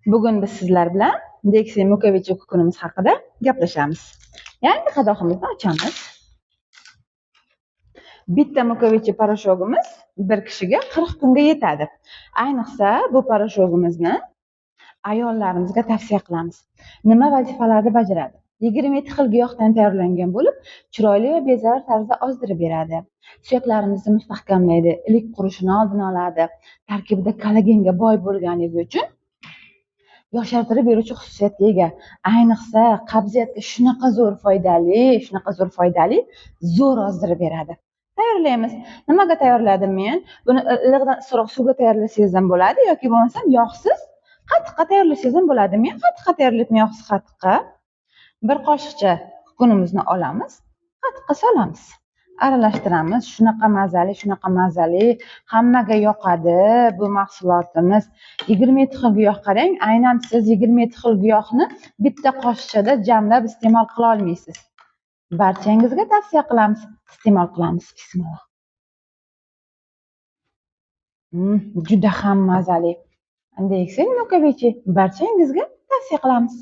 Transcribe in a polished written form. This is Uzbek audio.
Bugun biz sizlar bilan Dexy Mukovichi kukunimiz haqida gaplashamiz. Yangi qadoqimizni ochamiz. Bitta Mukovichi poroshogimiz bir kishiga 40 kunga yetadi. Ayniqsa bu poroshogimizni ayollarimizga tavsiya qilamiz. Nima vazifalarni bajaradi? 27 xil giyohdan tayyorlangan bo'lib, chiroyli va bezarar tarzda ozdirib beradi. Suyaklarimizni mustahkamlaydi, ilik qurishini oldini oladi. Tarkibida kollagenga boy bo'lganligi uchun yoshartirib beruvchi xususiyatga ega. Ayniqsa qabziyatga shunaqa zo'r foydali, shunaqa zo'r foydali, zo'r ozdirib beradi. Tayyorlaymiz. Nimaga tayyorladim men? Buni iliqdan issiqroq suvga tayyorlasangiz ham bo'ladi yoki bo'lmasam yog'siz qatiqqa tayyorlasangiz ham bo'ladi. Men qatiqqa tayyorlayapman, yog'siz qatiqqa. Bir qoshiqcha kukunimizni olamiz, qatiqqa solamiz. Aralashtiramiz. Shunaqa mazali, shunaqa mazali, hammaga yoqadi bu mahsulotimiz. 27 xil giyoh qarang, aynan siz 27 xil giyohni bitta qoshiqchada jamlab iste'mol qila olmaysiz. Barchangizga tavsiya qilamiz, iste'mol qilamiz. Bismillah. Juda ham mazali. Dexy Mukovichi barchangizga tavsiya qilamiz.